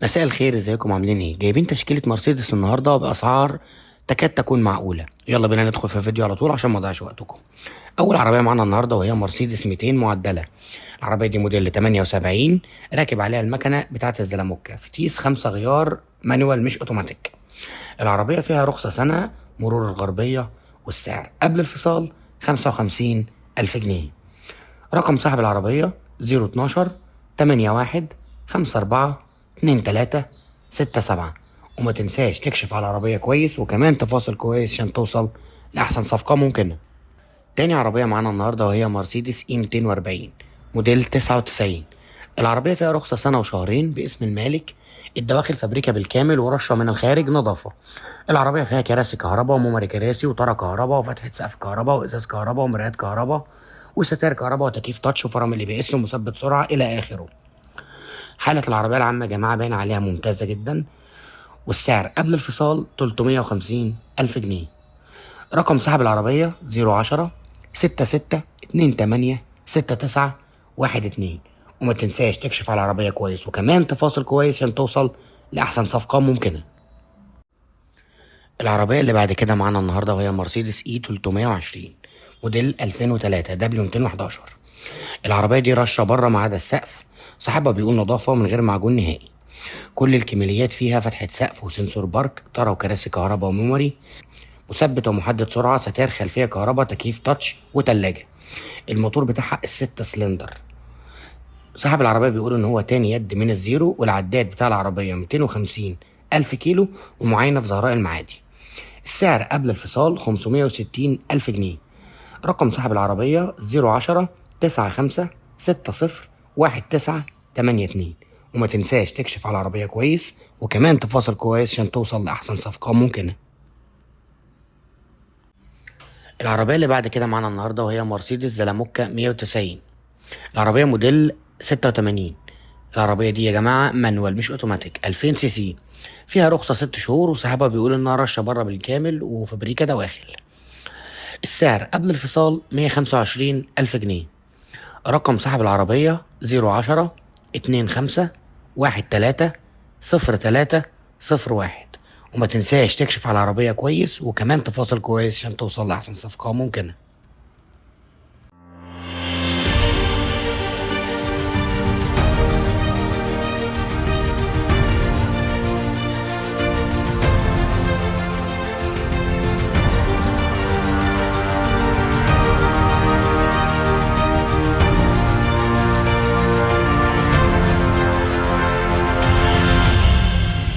مساء الخير، ازيكم؟ عاملين ايه؟ جايبين تشكيلة مرسيدس النهاردة بأسعار تكاد تكون معقولة. يلا بينا ندخل في الفيديو على طول عشان ما اضيعش وقتكم. اول عربية معانا النهاردة وهي مرسيدس 200 معدلة. العربية دي موديل 78، راكب عليها المكنة بتاعة الزلموكة، فتيس 5 غيار، manual مش اوتوماتيك. العربية فيها رخصة سنة مرور الغربية، والسعر قبل الفصال 55 ألف جنيه. رقم صاحب العربية 012 81 54 23 67. وما تنساش تكشف على العربية كويس وكمان تفاصل كويس عشان توصل لأحسن صفقة ممكنة. تاني عربية معانا النهاردة وهي مرسيدس E 240 موديل 99. العربية فيها رخصة سنة وشهرين باسم المالك، الدواخل فابريكا بالكامل ورشة من الخارج نظافة. العربية فيها كراسي كهرباء و memory كراسي وطارة كهرباء وفتحة سقف كهرباء وإزاز كهرباء ومرايات كهرباء وستائر كهرباء وتكييف touch وفرامل ABS ومثبت سرعة إلى آخره. حالة العربية العامة يا جماعة باين عليها ممتازة جدا، والسعر قبل الفصال 350 ألف جنيه. رقم صاحب العربية 010 66 28 69 12. وما تنساش تكشف على العربية كويس وكمان تفاصل كويس عشان توصل لأحسن صفقة ممكنة. العربية اللي بعد كده معانا النهاردة وهي مرسيدس E 320 موديل 2003 W 211. العربية دي رشة بره ما عدا السقف، صاحبها بيقول نظافة من غير معجون نهائي. كل الكماليات فيها فتحة سقف و sensor park، طارة وكراسي كهرباء و memory، مثبت ومحدد سرعة، ستائر خلفية كهرباء، تكييف touch وتلاجة. الموتور بتاعها الستة سلندر. صاحب العربية بيقول إن هو تاني يد من الزيرو، والعداد بتاع العربية 250 ألف كيلو، ومعاينة في زهراء المعادي. السعر قبل الفصال 560 ألف جنيه. رقم صاحب العربية 010 95 60 19 82. وما تنساش تكشف على العربية كويس وكمان تفاصل كويس عشان توصل لأحسن صفقة ممكنة. العربية اللي بعد كده معانا النهاردة وهي مرسيدس زلاموكا 190. العربية موديل 86. العربية دي يا جماعة manual مش اوتوماتيك، 2000 سي سي، فيها رخصة 6 شهور، وصاحبها بيقول انها رشة بره بالكامل وفابريكا دواخل. السعر قبل الفصال 125 ألف جنيه. رقم صاحب العربية 010 25 13 03 01. وما تنساش تكشف على العربية كويس وكمان تفاصل كويس عشان توصل لأحسن صفقة ممكنة.